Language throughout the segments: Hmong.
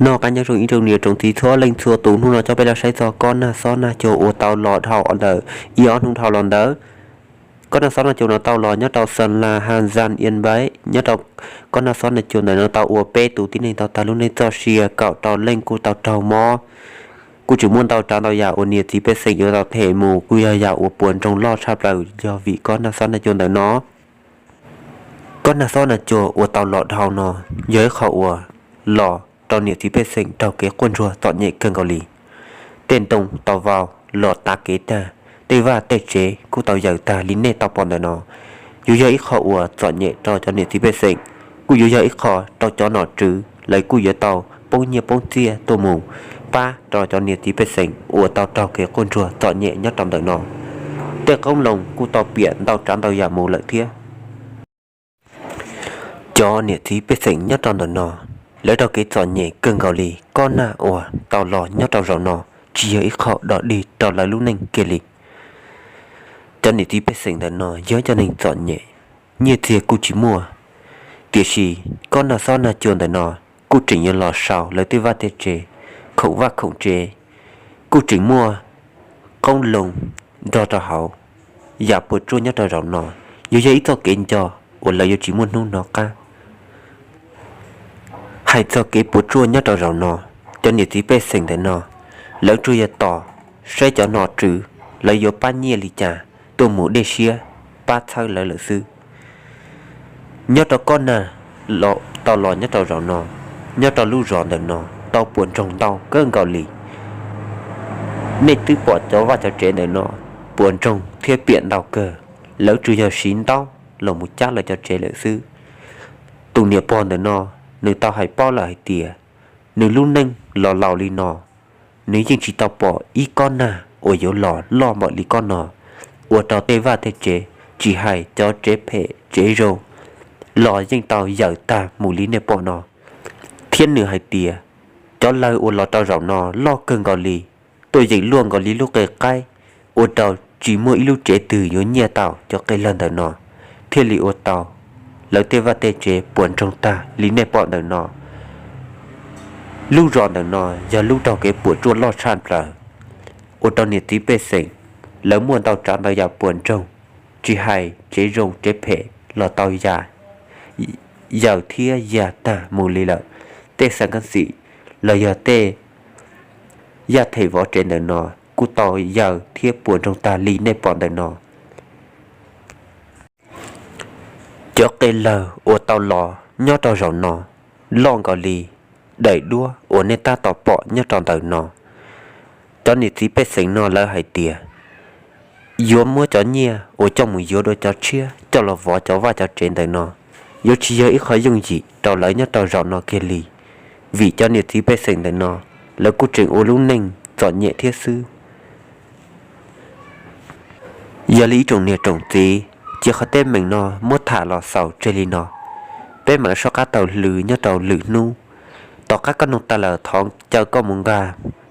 Noj qab nyob zoo ib tsoom niam tsoom txiv txhua leej txhua tus, hnub no coj peb los saib txog kob nag xob nag cuag uas tau los dhau ntawm ib ob hnub dhau los ntawd. Kob nag xob nag cuag no tau los nyob rau Xa La Ha Zan Ian Npaib, nyob rau kob nag xob nag cuag ntawm no tau ua peb tus tib neeg tau tag lub neej txoj sia, kaum rau leej kuj tau raug mob. Kuj tseem muaj ntau tsav ntau yam uas niam txiv pej xeem yuav tau them mus kuj yog yam uas puas ntsoog loj tshaj plaws yog vim kob nag xob nag cuag ntawm no. Kob nag xob nag cuag uas tau los dhau no yog ib qho uas los rau niam txiv pej xeem raug kev quaj ntsuag txom nyem kawg nkaus li. Tej ntoo tau vau los tav kev tag, tej vaj tej tsev kuj tau yaws tag li nej tau pom ntawm no. Yuav yog ib qho uas txom nyem rau cov niam txiv pej xeem, kuj yuav yog ib qho rau cov nom tswv lawv kuj yuav tau poob nyiaj poob txiaj tuaj mus pab rau cov niam txiv pej xeem uas tau raug kev quaj ntsuag txom nyem nyob rau ntawm no. Tej qoob loo kuj tau piam ntau tsav ntau yam mus lawm thiab. Cov niam txiv pej xeem nyob rau ntawm no, lawv raug kev txom nyem kawg nkaus li. Kob nag uas tau los nyob rau zaum no tsis yog ib qho dog dig rau lawv lub neej kiag li. Cov niam txiv pej xeem ntawm no yog cov neeg txom nyem, nyiaj txiag kuj tsis muaj, tiam sis kob nag xob nag cuag ntawm no kuj tseem yuav los sau lawv tej vaj tej tsev, khoom vaj khoom tsev, kuj tseem muaj qoob loo nrog rau hauv. Yam puas tsuaj nyob rau zaum no yuav yog ib txoj kev nco uas lawv yuav tsis muaj hnub hnov qab. Hais txog kev puas tsuaj nyob rau zaum no, cov niam txiv pej xeem ntawm no, lawv tsuas yog tos saib cov nom tswv lawv yuav pab nyiaj li cas tuaj mus dej siab pab txhawb lawv lawm xwb. Nyob rau kob nag tau los nyob rau zaum no, nyob rau lub zos ntawm no tau puas ntsoog ntau kawg nkaus li. Nej twb pom cov vaj cov tsev ntawm no puas ntsoog thiab piam ntau kawg, lawv tsuas yog siv ntaub los mus cab lawv cov tsev lawm xwb. Tus niam pog ntawm no, nws tau hais paub lawm hais tias nws lub neej los laus li no, nws yeej tsis tau pom ib kob nag uas yuav los loj npaum li kob no, ua rau tej vaj tej tsev, tsis hais cov tsev phem tsev zoo los yeej tau yaws tag mus li nej pom no. Thiab nws hais tias cov lawg uas los rau zaum no loj kawg nkaus li, tuaj yeem luaj nkaus li lub qe qaib, ua rau tsis muaj ib lub tsev twg yuav nyiaj tau cov qe lawg ntawm no, thiaj li ua tau lawv tej vaj tej tsev puas ntsoog tag li nej pom ntawm no. Lub zos ntawm no yog lub raug kev puas tsuaj loj tshaj plaws, ua rau niam txiv pej xeem lawv muaj ntau tsav ntau yam puas ntsoog, tsis hais tsev zoo tsev phem los tau ya yaws thiab ya tag mus li lawm. Tej xav kab xim los yog tej yaj them vov tsev ntawm no kuj tau yaws thiab puas ntsoog tag li nej pom ntawm no. Cov qe lawg uas tau los nyob rau zaum no loj nkaus li daim duab uas nej tab tom pom nyob rau ntawm no. Cov niam txiv pej xeem no lawv hais tias yuav muab cov nyiaj uas coj mus yuav dua cov tshiab coj los vov cov vaj cov tsev ntawm no, yuav tsis yog ib qho yooj yim rau lawv nyob rau zaum no kiag li, vim cov niam txiv pej xeem ntawm no lawv kuj tseem ua lub neej txom nyem thiab xwb. Yog li ib tsoom niam tsoom txiv, cia qhov teeb meem no muab tham los xaus tseg li no, peb mam soj qab taug lw nyob rau lwm hnub. Tom qab koj noog tag lawm thov caw koj mus nqa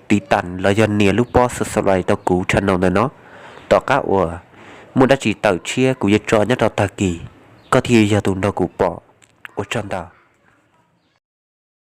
tiv tas los yog nias lub pob subscribe rau kuv channel ntawm no. Tom qab uas muaj dab tsi tawm tshiab kuv yuav tso nyob rau tag kis, koj thiaj yog tus nrog kuv pom. Ua tsaug ntau.